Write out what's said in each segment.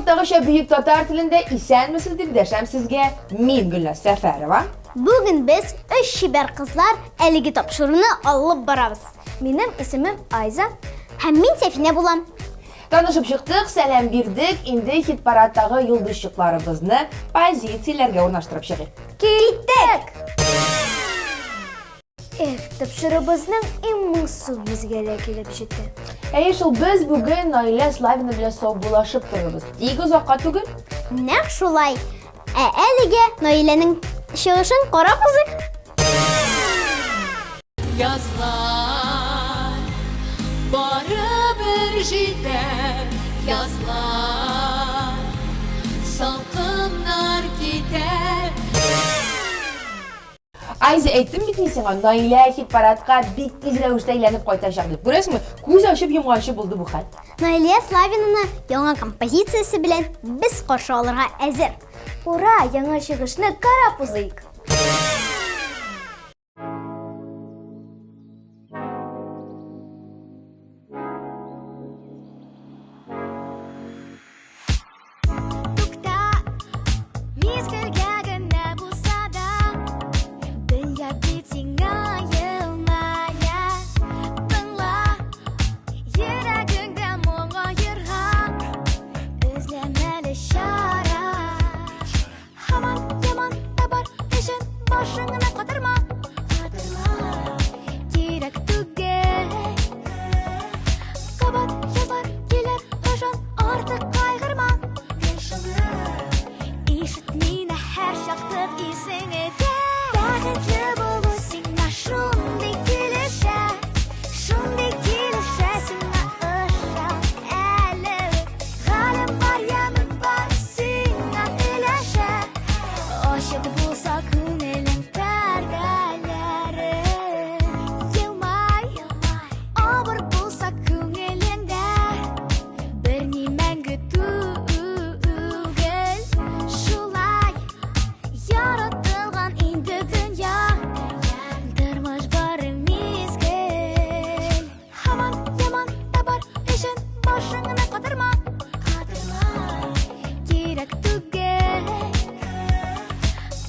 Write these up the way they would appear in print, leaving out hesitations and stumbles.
Һәрвакыттагыча бөек татар телендә исәнмесез дип дәшәм сезгә мин, Гөлназ Сәфәрова. Бүген без, өч чибәр кызлар, әлеге тапшыруны алып барабыз. Минем исемем Айза. Һәм мин Сәфинә булам. Танышып чыктык, сәлам бирдек, инде хит-парадтагы йолдызчыкларыбызны позицияләргә урнаштырып чыгыйк. Киттек! Эх, тапшыруыбызның иң моңсу мизгеле килеп җитте. Әйе шул, без бүген Наилә Славина белән саубуллашып торырбыз. Тик озакка түгел. Нәкъ шулай. Ә әлегә Наиләнең чыгышын карап узыйк. Язлар барыбер җитә, язлар салкыннар китәр. Айза, әйттем бит мин сиңа, Наилә хит-парадка бик тиз рәвештә әйләнеп кайтачак дип. Күрәсеңме, күз ачып йомганчы булды бу хәл. Наилә Славинаны яңа композициясе белән без каршы алырга әзер. Ура, яңа чыгышны карап узыйк! Тукта, мизгелгә генә булса да, Дөнья бит сиңа елмая. Тыңла, йөрәгеңдә моңаерга, Эзләмәле чара. Һаман яман табар өчен башыңны катырма. Катырма, кирәк түгел. Кабат язлар килер, ышан, артык кайгырма. Ишет мине һәр чактык исеңдә. Бәхетле булу сиңа шундый килешә. Шундый килешә сиңа ышан әле. Галим бар, ямем бар, сиңа өләшә. Ачык булса күңелең пәрдәләре. Елмай, авыр булса күңелеңдә. Берни мәңге түгел. Шулай яратылган инде дөнья. Тормыш бары мизгел. Һаман яман табар өчен башыңны катырма. Катырма, кирәк түгел.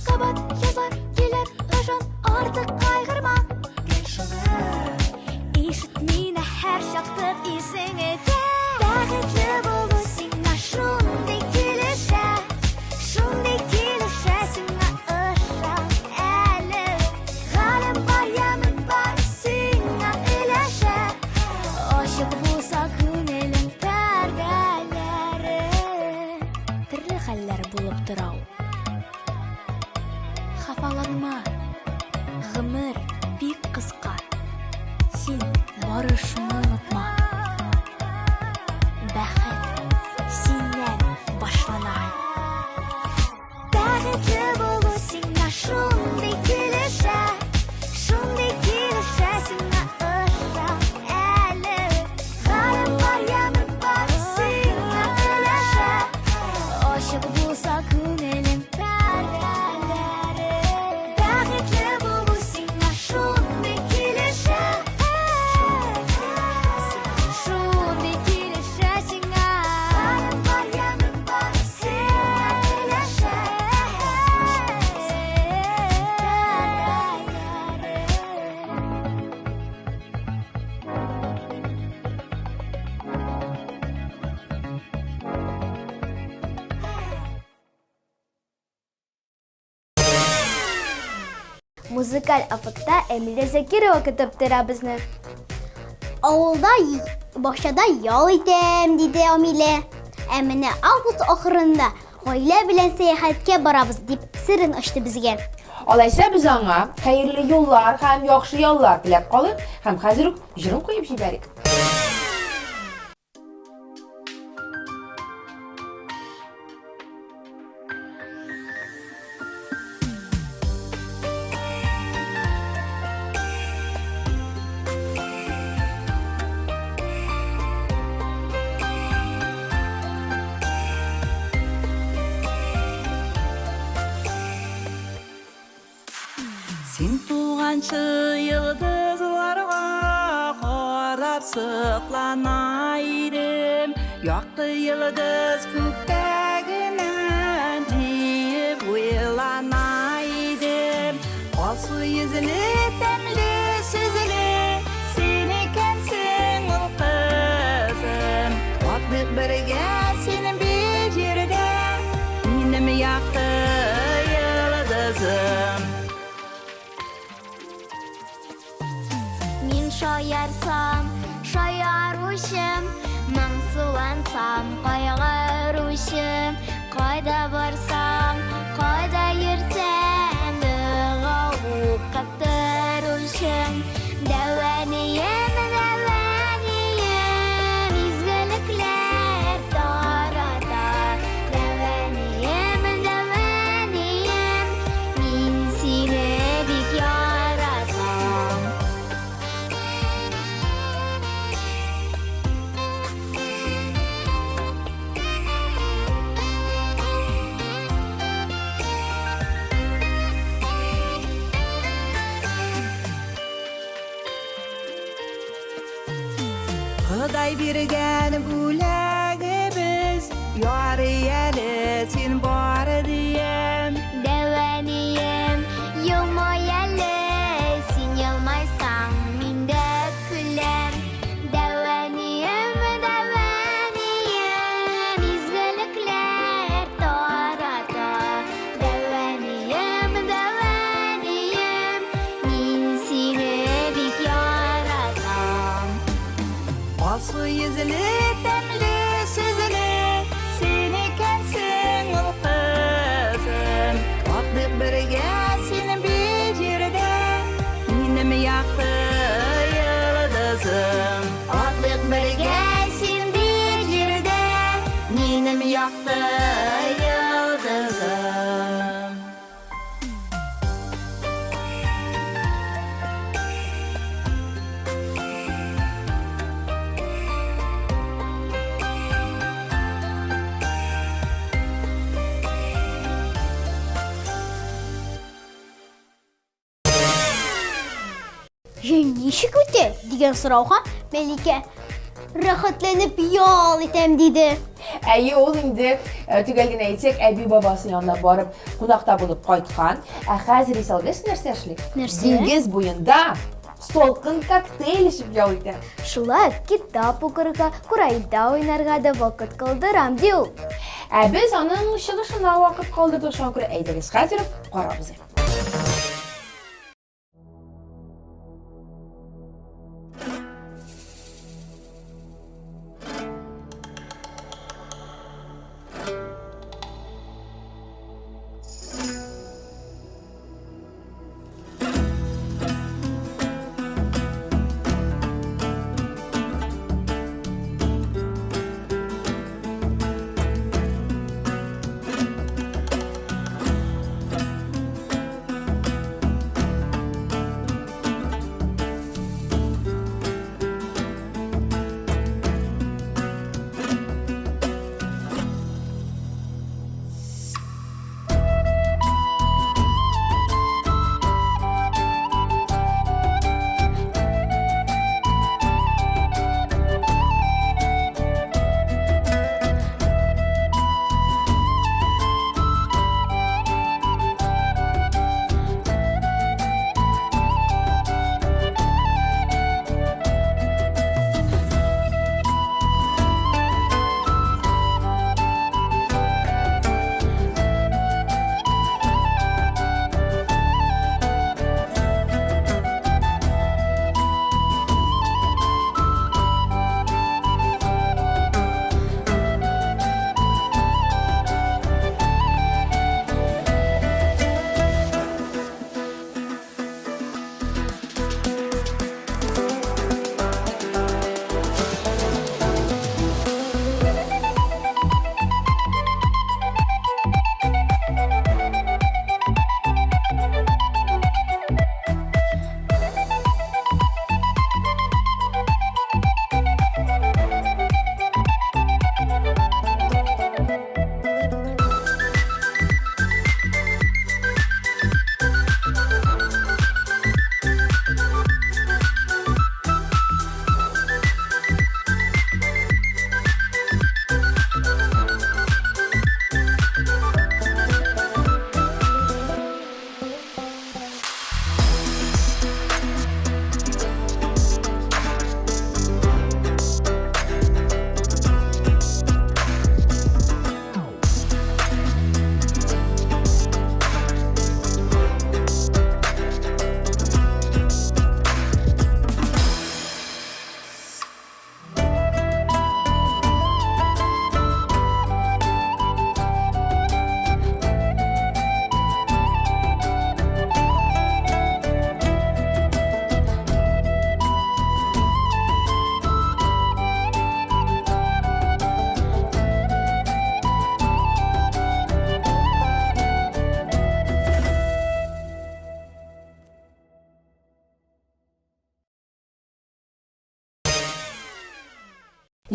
Кабат язлар килер, ышан, артык кайгырма. Ишет мине һәр чактык исеңдә. Бәхетле булу сиңа шундый килешә. Шундый килешә сиңа ышан әле. Галим бар, ямем бар, сиңа өләшә. Ачык булса күңелең пәрдәләре. Төрле хәлләр булып тора ул. Хафаланма, гомер бик кыска. Син бары шуны онытма. Бәхет синнән башлана. Бәхетле булу сиңа шундый килешә, шундый килешә сиңа ышан әле. Галим бар, ямем бар, сиңа өләшә. Ачык булса күңелең пәрдәләре. Бәхетле булу сиңа шундый килешә. Шундый килешә сиңа. Галим бар, ямем бар, сиңа өләшә. Музыкаль офыкта Эмилия Закирова көтеп тора безне. Авылда бакчада ял итәм, диде Амилә. Ә менә август ахырында гаилә белән сәяхәткә барабыз, дип серен ачты безгә. Алайса без аңа хәерле юллар һәм яхшы яллар теләп калыйк һәм хәзер үк җырын куеп җибәрик. Син туганчы йолдызларга карап соклана идем. Якты йолдыз күктә генә диеп уйлана идем. Алсу йөзле, тәмле сүзле, син икәнсең ул кызым. Атлыйк бергә син бер җирдә, минем якты йолдызым. Мин шаярсам, шаяручым, моңсулансам, кайгыручым. Кайда барсам, кайда йөрсәм, дога укып торучым. Дәвәнием, дәвәнием, изгелекләр тарата. Дәвәнием, дәвәнием, мин сине бик яратам. Ходай биргән бүләгебез, ярый әле син бар дием. Дәвәнием, елмай әле, син елмайсаң, мин дә көләм. Дәвәнием, дәвәнием, изгелекләр тарата. Дәвәнием, дәвәнием, мин сине бик яратам. Алсу йөзле, тәмле сүзле, син икәнсең ул кызым. Атлыйк бергә син бер җирдә, минем якты йолдызым. Атлыйк бергә син бер җирдә, минем якты йолдызым. Җәй ничек үтә? дигән сорауга Мәликә рәхәтләнеп ял итәм диде. Әйе, ул инде э, төгәл генә әйтсәк, әби бабасы янына барып кунакта булып кайткан. Ә хәзер исә ул беләсең нәрсә эшли? Нәрсә? Диңгез буенда салкын коктейль эчеп ял итә. Шулай ук китап укырга, курайда уйнарга да вакыт калдырам, ди ул. Ә без аның чыгышына вакыт калдырдык, шуңа күрә әйдәгез хәзер карабыз.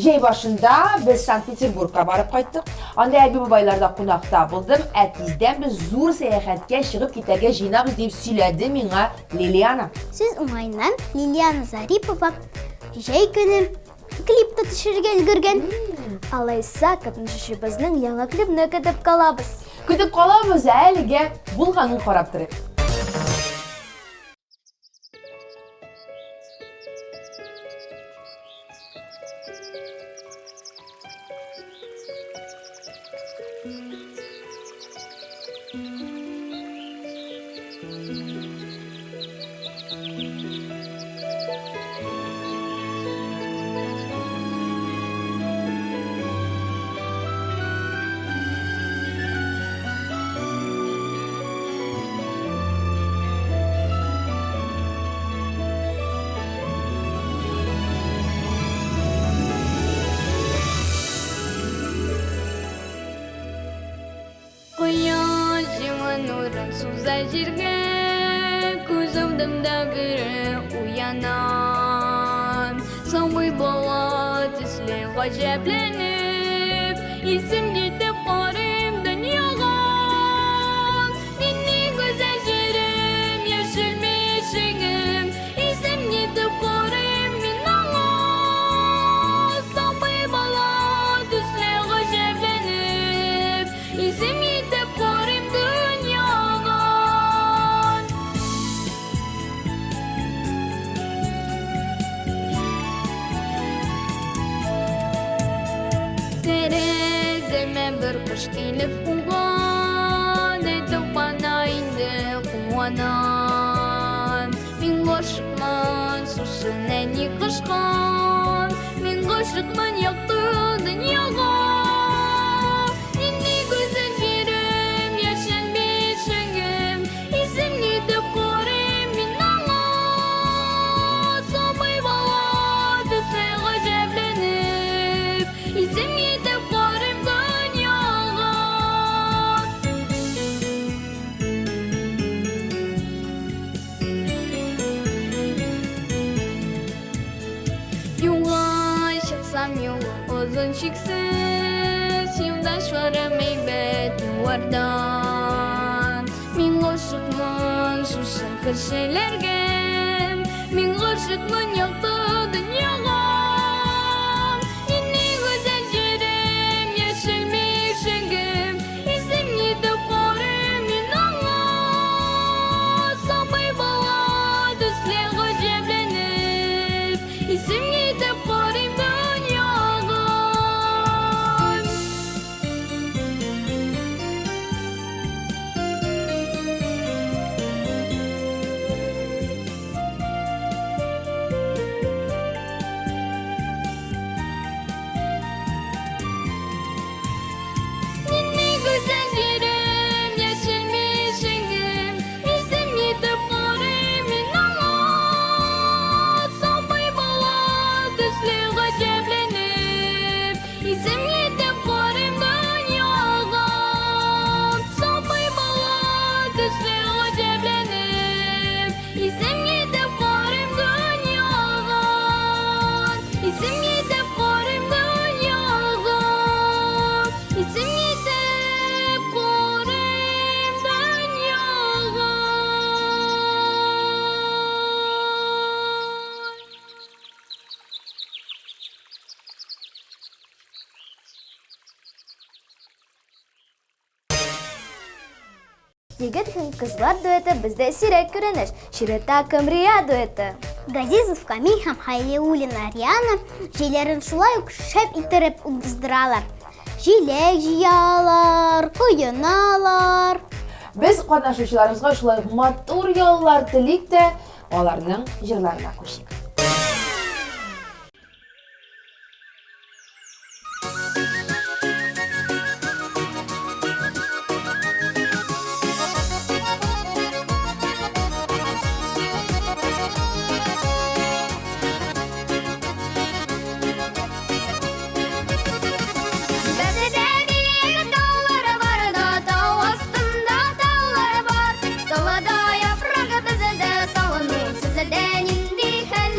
Җәй башында без Санкт-Петербургка барып кайттык. Анда әби-бабайларда кунакта булдым, ә тиздән без зур сәяхәткә чыгып китәргә җыенабыз, дип сөйләде миңа Лилиана. Сүз уңаеннан, Лилиана Зарипова җәй көне клип та төшерергә өлгергән. Алайса, катнашучыбызның яңа клипны көтеп калабыз. Көтеп калабыз, ә әлегә булганын карап торыйк. Кояш җылы нурын суза җиргә, Күз алдымда бөре уяна. Сабый бала төсле гаҗәпләнеп, Исем китеп карыйм дөньяга. Нинди гүзәл җирем, яшел бишегем, Исем китеп карыйм мин аңа. Сабый бала төсле гаҗәпләнеп, Исем китеп карыйм дөньяга. Тәрәзәмә бер кош килеп кунган, Әйтеп кана инде куанам. Мин гашыйкмын шушы нәни кошка, Мин гашыйкмын якты дөньяга. Нинди гүзәл җирем, яшел бишегем, Исем китеп карыйм мин аңа. Сабый бала төсле гаҗәпләнеп, Исем китеп карыйм дөньяга. Юлга чыксам юлым озын чиксез, Юлдашларым әйбәт юллардан. Мин гашыйкмын шушы кешеләргә, Мин гашыйкмын якты дөньяга. Нинди гүзәл җирем, яшел бишегем, Исем китеп карыйм мин аңа. Сабый бала төсле гаҗәпләнеп, Исем китеп карыйм дөньяга. Нинди гүзәл җирем, яшел бишегем, Исем китеп карыйм мин аңа. Сабый бала төсле гаҗәпләнеп, Исем китеп карыйм дөньяга. Сабый бала төсле гаҗәпләнеп, Исем китеп карыйм дөньяга. Исем китеп карыйм дөньяга. Исем китеп карыйм дөньяга. Егет һәм кызлар дуэты бездә сирәк күренеш. Чиратта Камрия дуэты. Газизов Камиль һәм Хәлиуллина Риана җәйләрен шулай ук шәп иттереп уздыралар. Җиләк җыялар, коеналар. Без катнашучыларыбызга шулай ук матур яллар телик тә, аларның җырларына күчик. Бәседә биек таулар бар да, тау астында таулар бар. Далада яфрагы бездә салыну, сездә нинди хәл?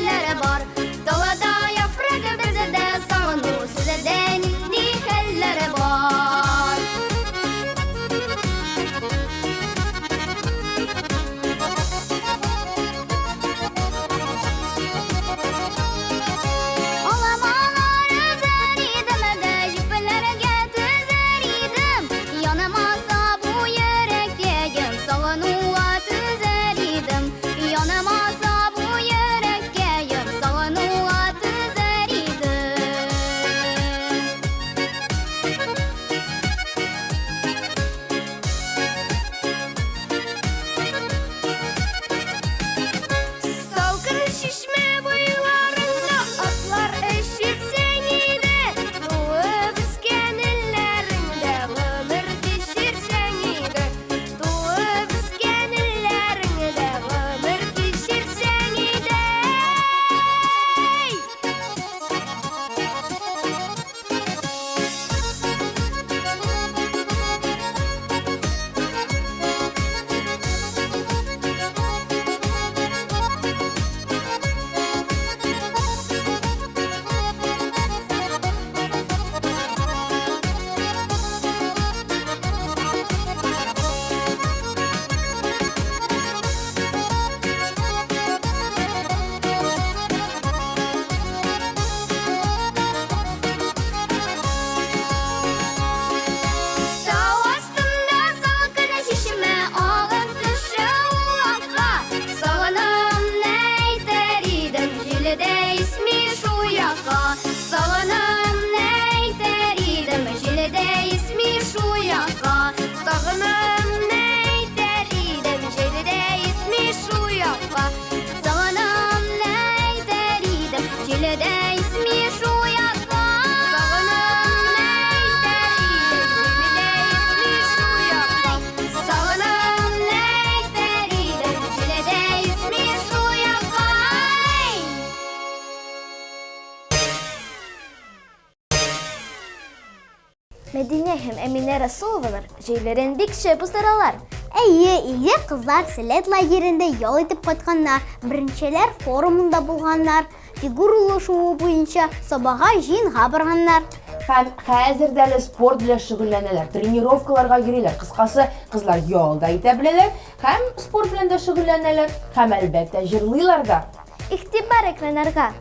Мәдинә һәм Әминә Расуловалар җәйләрен бик шәп уздыралар. Әйе, игезәк кызлар Сәләт лагерендә ял итеп кайтканнар, беренчеләр форумында булганнар, фигуралы шуу буенча Сабага җыенга барганнар. Һәм хәзер дә әле спорт белән шөгыльләнәләр, тренировкаларга йөриләр. Кыскасы, кызлар ял да итә беләләр һәм спорт белән дә шөгыльләнәләр һәм, әлбәттә, җырлыйлар да. Игътибар экраннарга!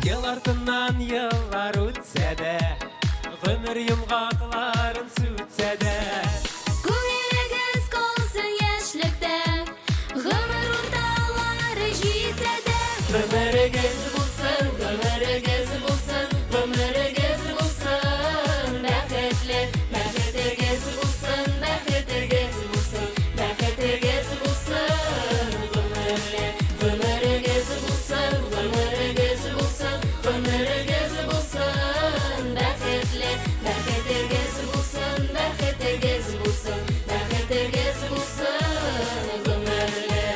Ел артыннан еллар үтсә дә, Гомер йомгакларын сүтсә дә. Күңелегез калсын яшьлектә, Гомер урталары җитсә дә. Гомерегез булсын, гомерегез булсын, Гомерегез булсын бәхетле, Бәхетегез булсын, бәхетегез булсын, Бәхетегез булсын гомерле. Гомерегез булсын, гомерегез булсын, Гомерегез булсын бәхетле, Бәхетегез булсын, бәхетегез булсын, Бәхетегез булсын гомерле.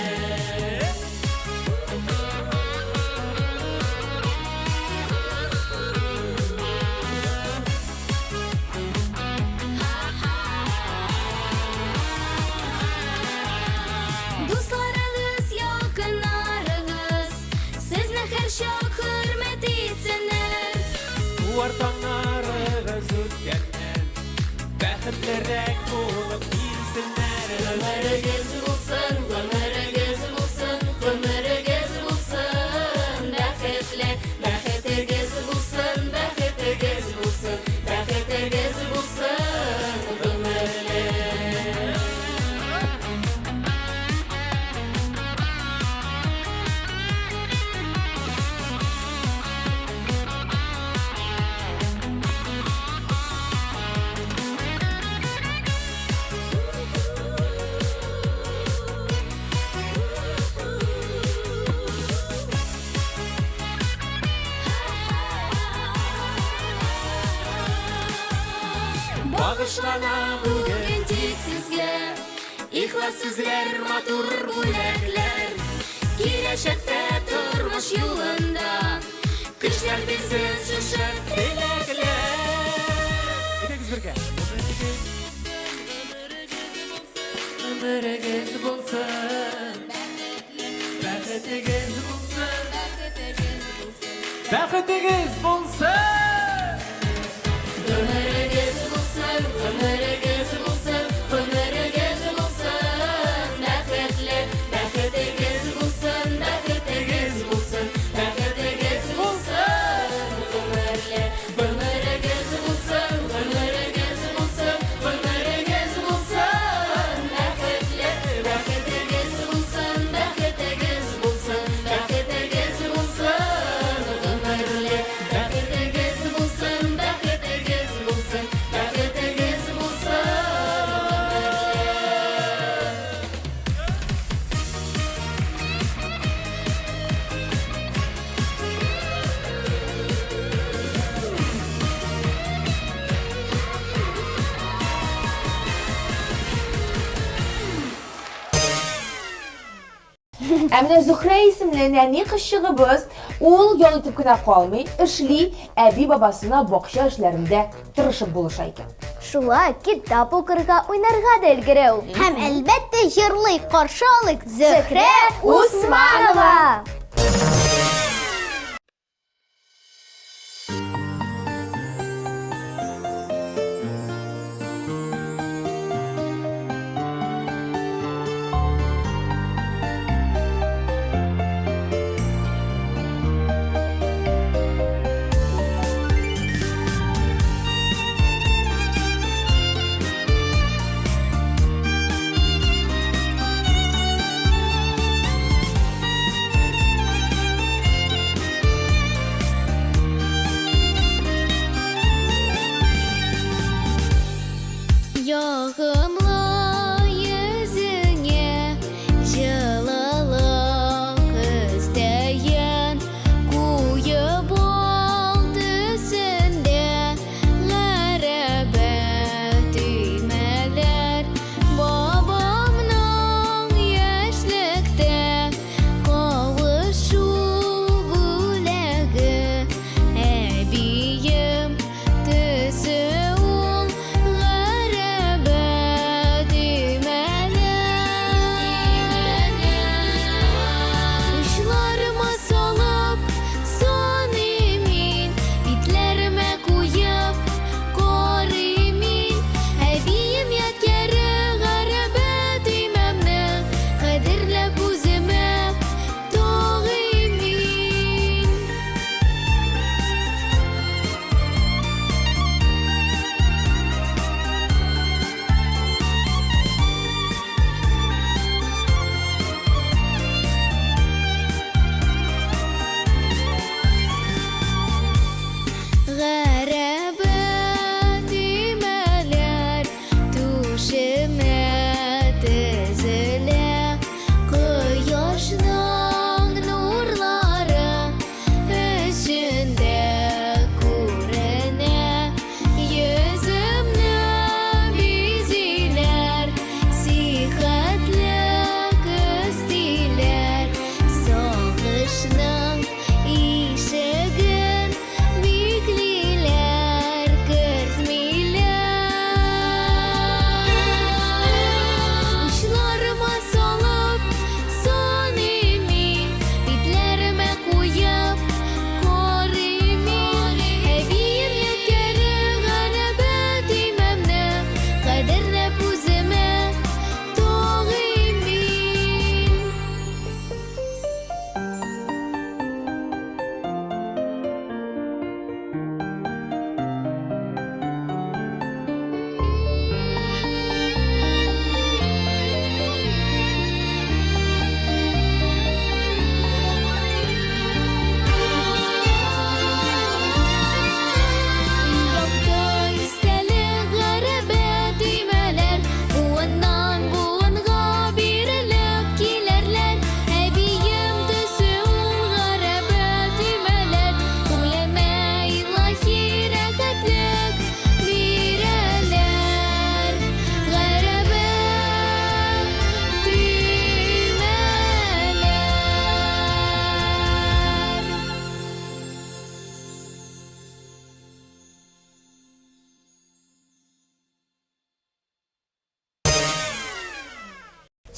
Дусларыгыз, якыннарыгыз Сезне һәрчак хөрмәт итсеннәр. Туар таңнарыгыз үткәннән Бәхетлерәк булып килсеннәр. Гомерегез булсын, гомерегез булсын, Гомерегез булсын бәхетле, Бәхетегез булсын, бәхетегез булсын, Бәхетегез булсын гомерле. Багышлана бүген тик сезгә Ихлас сүзләр, матур бүләкләр. Киләчәктә тормыш юлында Көчләр бирсен шушы теләкләр. Әйдәгез бергә. Гомерегез булсын, бәхетегез булсын, бәхетегез булсын. Гомерегез булсын, гомерегез булсын, Гомерегез булсын бәхетле, Бәхетегез булсын, бәхетегез булсын, Бәхетегез булсын гомерле. Гомерегез булсын, гомерегез булсын, Гомерегез булсын бәхетле, Бәхетегез булсын, бәхетегез булсын, Бәхетегез булсын гомерле. Бәхетегез булсын, бәхетегез булсын, Бәхетегез булсын гомерле. Ә менә Зөһрә исемле нәни кызчыгыбыз, ул ял итеп кенә калмый, эшли, әби-бабасына бакча эшләрендә тырышып булыша икән. Шулай китап укырга, уйнарга да өлгерә ул. Һәм, әлбәттә, җырлый. Каршы алыйк, Зөһрә Усманова!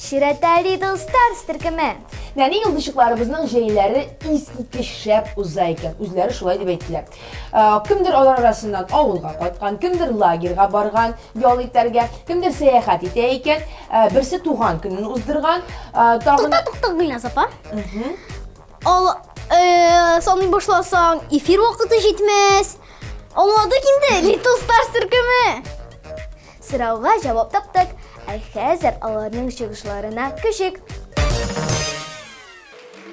Чиратта Little Stars төркеме. Нәни йолдызчыкларыбызның җәйләре искиткеч шәп уза икән. Үзләре шулай дип әйттеләр. Кемдер алар арасыннан авылга кайткан, кемдер лагерьга барган, ял итәргә, кемдер сәяхәт итә икән, берсе туган көнен уздырган, тагын... Тукта, тукта, Гөлназ апа. Ал, саный башласаң, эфир вакыты җитмәс. Аңладык инде, Little Stars төркеме. Сорауга җавап таптык, ә хәзер аларның чыгышларына күчик.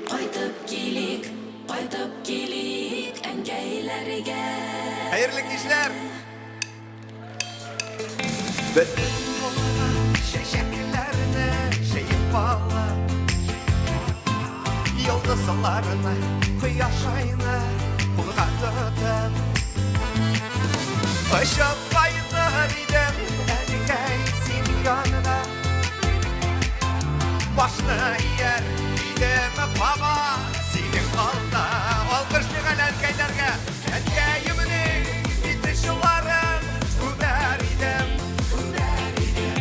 Кайтып килик, кайтып килик әнкәйләргә. Хәерле кичләр! Бөтен булган чәчәкләрне җыеп алып, Йолдызларны, кояш айны кулга тотып, Очып кайтыр идем, әнкәй, синең янына. Башны ияр идем кабат синең алда. Алкыш миңа әнкәйләргә, әнкәемнең бит очларын үбәр идем, үбәр идем.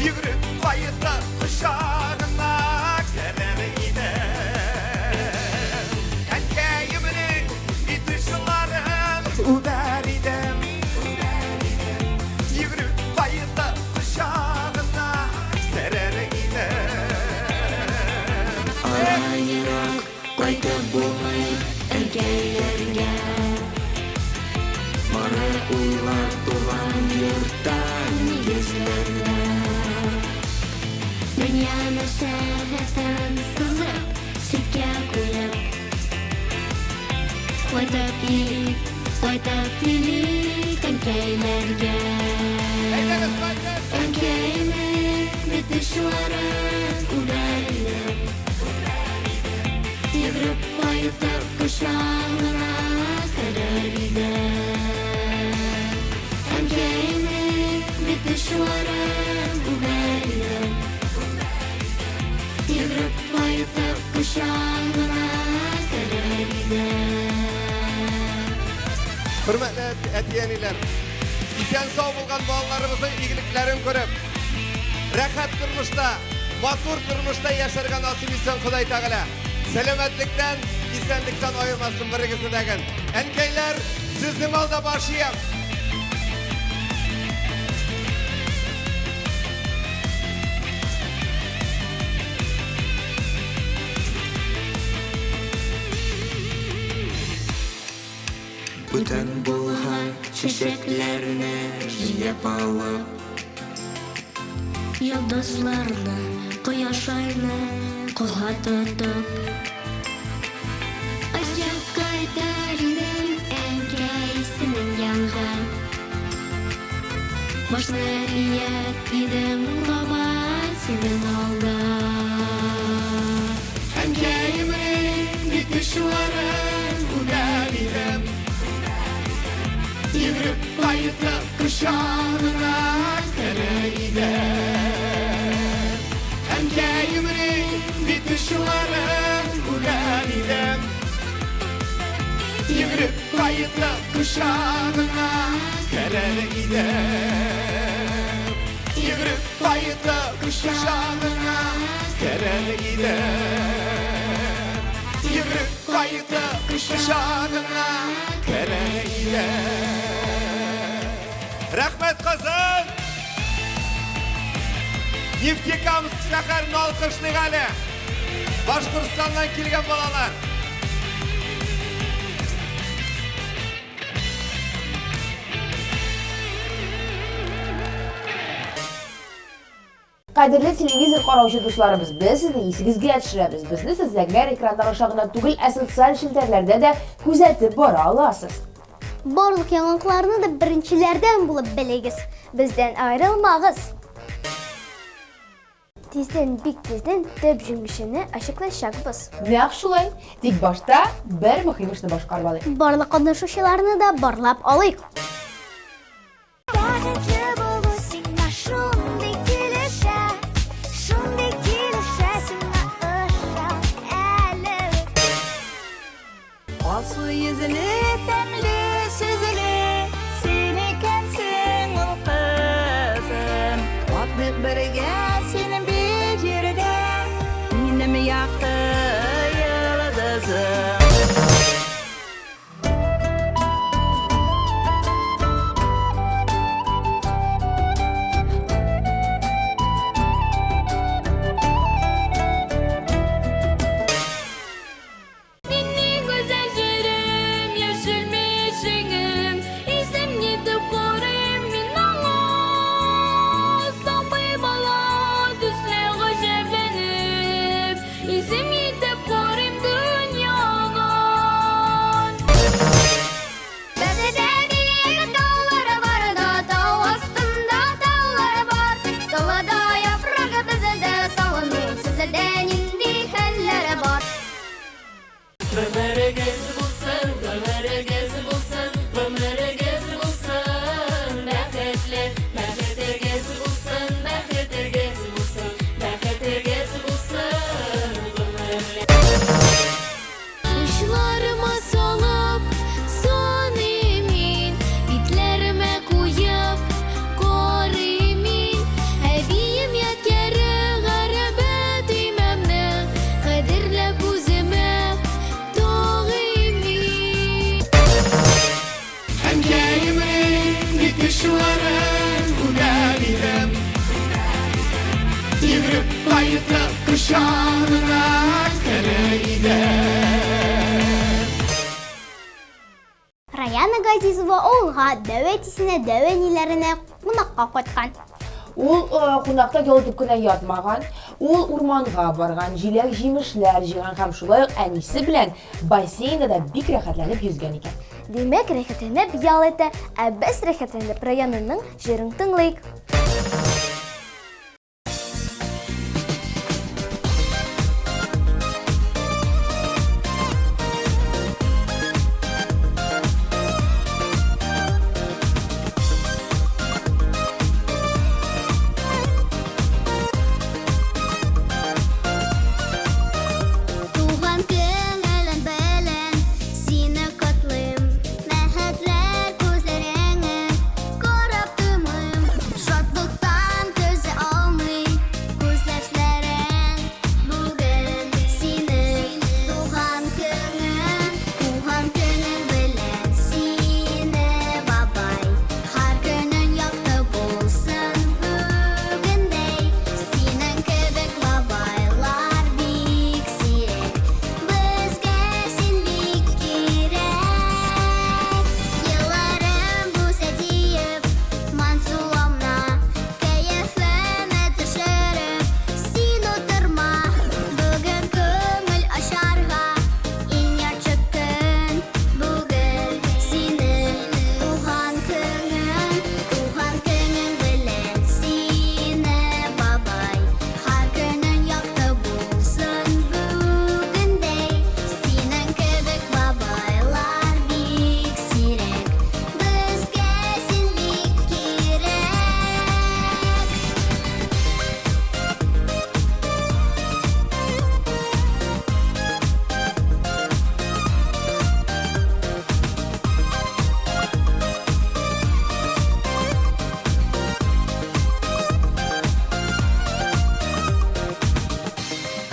Йөгереп кайтып кочагына керер идем. Әнкәемнең бит очларын үбәр идем, үбәр идем. Йөгереп кайтып кочагына керер идем. Ара ерак, кайтып булмый әнкәйләргә. Бары уйлар туган йортта нигезләрдә. Дөнья мәшәкатен сызып, читкә куеп. Кайтып килик, кайтып килик әнкәйләргә. Әйдәгез, кайтып! Әнкәйнең бит очларын үбәр идем. Йөгереп кайтып кочагына керер идем. Әнкәйнең бит очларын үбәр идем. Йөгереп кайтып кочагына керер идем. Хөрмәтле әти-әниләр, исән-сау булган балаларыбызның игелекләрен күреп, рәхәт тормышта, матур тормышта яшәргә насыйп итсен Ходай Тәгалә. Сәламәтлектән, исәнлектән аермасын берегезне дәген. Әнкәйләр, сезнең алда баш иям. Бүтән булган чәчәкләрне җыеп алып, Йолдызларны, кояш айны кулга тотып, Очып кайтар идем, әнкәй, синең янга. Башны ияр идем кабат синең алда. Әнкәемнең бит очларын үбәр идем. Йөгереп кайтып кочагына керер идем. Әнкәемнең бит очларын үбәр идем. Йөгереп кайтып кочагына керер идем. Йөгереп кайтып кочагына керер идем. Йөгереп кайтып кочагына керер идем. Рәхмәт, Казан! Нефтекамск шәһәрен алкышлыйк әле. Башкортстаннан килгән балалар. Кадерле телевизор караучы дусларыбыз, без сезне исегезгә төшерәбез. Безне сез зәңгәр экраннар аша гына түгел, ә социаль челтәрләрдә дә күзәтеп бара аласыз. Барлык яңалыкларны да беренчеләрдән булып белегез. Бездән аерылмагыз. Тиздән, бик тиздән төп җиңүчене ачыклаячакбыз. Нәкъ шулай. Тик башта бер мөһим эшне башкарып алыйк. Барлык катнашучыларны да барлап алыйк. Бәхетле булу сиңа шундый килешә, шундый килешә сиңа ышан әле. Алсу йөзле, тәмле сүзле, син икәнсең ул кызым. Атлыйк бергә синең бер җирдә. Кашларын үбәр идем. Йөгереп кайтып кочагына керер идем. Раяна Газизова авылга дәү әтисенә, дәү әниләренә кунакка кайткан. Ул э, кунакта ял итеп кенә ятмаган, ул урманга барган, җиләк-җимешләр җыйган һәм шулай ук әнисе белән бассейнда да бик рәхәтләнеп йөзгән икән. Димәк, рәхәтләнеп ял итә, ә без рәхәтләнеп Раянаның җырын тыңлыйк. Туган көнең белән сине котлыйм. Бәхетләр күзләреңә карап туймыйм. Шатлыктан түзә алмый күз яшьләрең. Бүген синең туган көнең, туган көнең белән сине, бабай. Һәр көнең якты булсын бүгендәй. Синең кебек бабайлар бик сирәк. Безгә син бик кирәк. Елларым булса диеп, Мансуамна, кәефемә төшереп, син утырма. Бүген күңел ачарга иң яхшы көн. Бүген синең туган көнең, туган көнең белән сине, бабай. Һәр көнең якты булсын бүгендәй. Синең кебек бабайлар бик сирәк. Безгә син бик кирәк.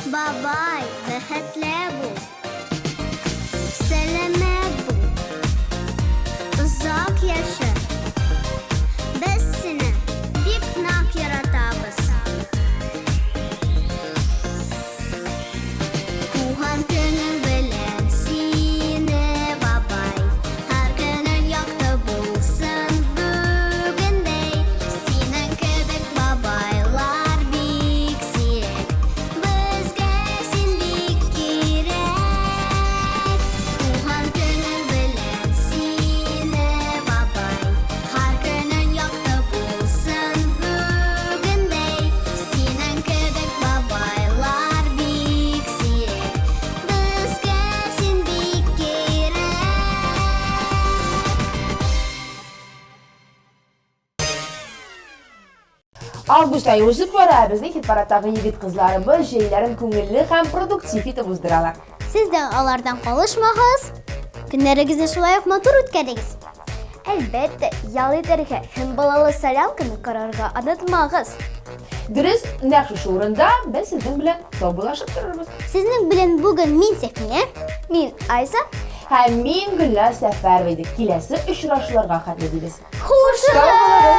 Бабай, бәхетле бул. Сәламәт бул. Озак яшә. Без сине бик нык яратабыз. Туган көнең белән сине, бабай. Һәр көнең якты булсын бүгендәй. Синең кебек бабайлар бик сирәк. Безгә син бик кирәк. Туган көнең белән сине, бабай. Һәр көнең якты булсын бүгендәй. Синең кебек бабайлар бик сирәк. Безгә син бик кирәк. Август ае узып бара, ә безнең хит-парадтагы егет-кызларыбыз җәйләрен күңелле һәм продуктив итеп уздыралар. Сез дә алардан калышмагыз. Көннәрегезне шулай ук матур үткәрегез. Әлбәттә, ял итәргә һәм балалы солянканы карарга онытмагыз. Дөрес, нәкъ шушы урында без сезнең белән саубуллашып торырбыз. Сезнең белән бүген мин Сәфинә, мин Айза һәм мин Гөлназ Сәфәрова идек. Киләсе очрашуларга хәтле дибез. Хушыгыз!